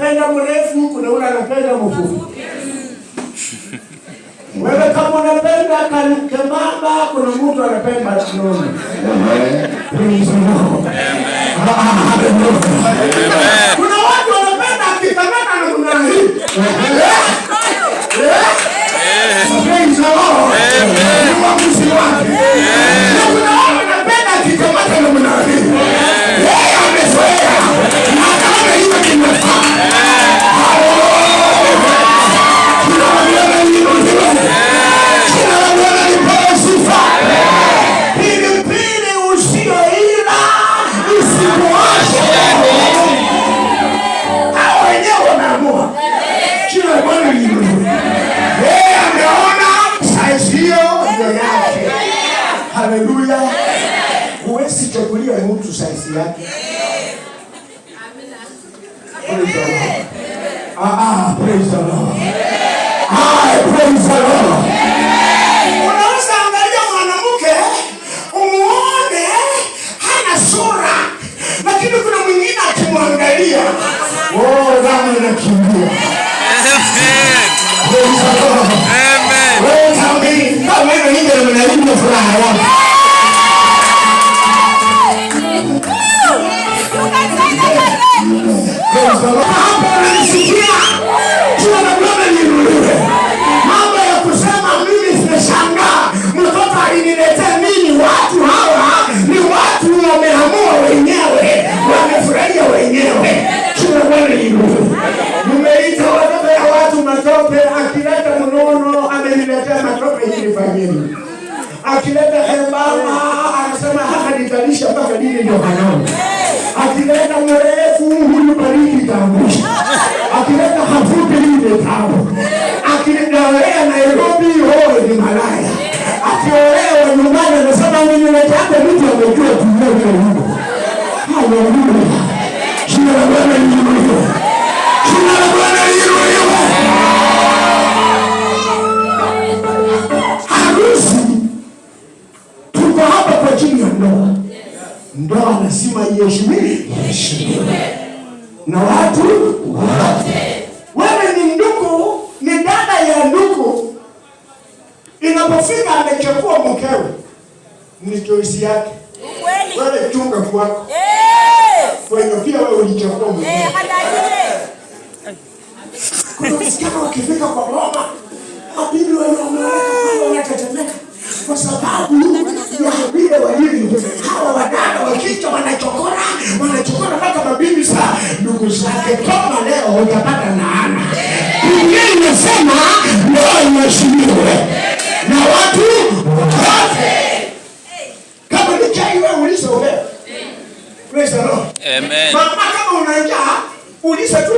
anapenda mrefu, kuna ule anapenda mfupi. Wewe kama unapenda kembamba, kuna mtu anapenda nono. Praise the Lord. Ah, hallelujah. Kuna watu wanapenda akikamata namna hii. Eh? Praise the Lord. Ni uamuzi wake. Na kuna watu wanapenda akikamata namna hii. Yeye amezoea na akaona hiyo inafaa. Hallelujah. Jina la Bwana liinuliwe. Jina la Bwana lipewe sifa. Pilipili usiyoila isikuwashe. Hao wenyewe wameamua. Jina la Bwana liinuliwe. Yeye ameona size hiyo ndio yake. Haleluya. Huwezi chagulia mtu size yake. Praise the Lord. Ah, ah, praise the Lord. Ah, praise the Lord. Unaweza angalia mwanamke umuone hana sura, lakini kuna mwingine akimwangalia, oh, damu inakimbia. Praise the Lord. Amen. Wewe tell me, kama wewe nje na mnaimba furaha yako. Praise the Lord. Hapo unanisikia? Jina la Bwana liinuliwe. Mambo ya kusema mimi nimeshangaa, mtoto aliniletea nini? Watu hawa ni watu wameamua wenyewe, wamefurahia wenyewe. Jina la Bwana liinuliwe. Mmeita watoto ya watu matope, akileta mnono ameniletea matope, ili nifanyeni. Akileta hembamba anasema hapa nitalisha mpaka lini ndio hanamu. Akileta mrefu huyu baridi itaangusha. Akileta hafupi hii tabu. Akileta Nairobi huyo ni malaya. Akiolewa nyumbani anasema niletea mtu amejua kulia hiyo wimbo. Haleluya. Jina la Bwana liinuliwe. Jina la Bwana liinuliwe. Harusi, tuko hapa kwa ajili ya ndoa. Ndoa lazima iheshimiwe, iheshimiwe na watu wote. Wewe ni ndugu, ni dada ya ndugu. Inapofika amechukua mkewe, ni choice yake. Wewe chunga kwako kwenye pia wewe ulichukua mkewe. Kuna wasichana wakifika kwa boma, mabibi wenye wameoleka pale wanatetemeka kwa sababu ya vile walivyo. Hawa wadada wakija wanachokora, wanachokora mpaka mabibi za ndugu zake. Kama leo utapata laana. Biblia inasema ndoa iheshimiwe na watu wote. Kama ni chai wewe uliza upewe. Praise the Lord. Amen. Mama, kama una njaa uliza tu.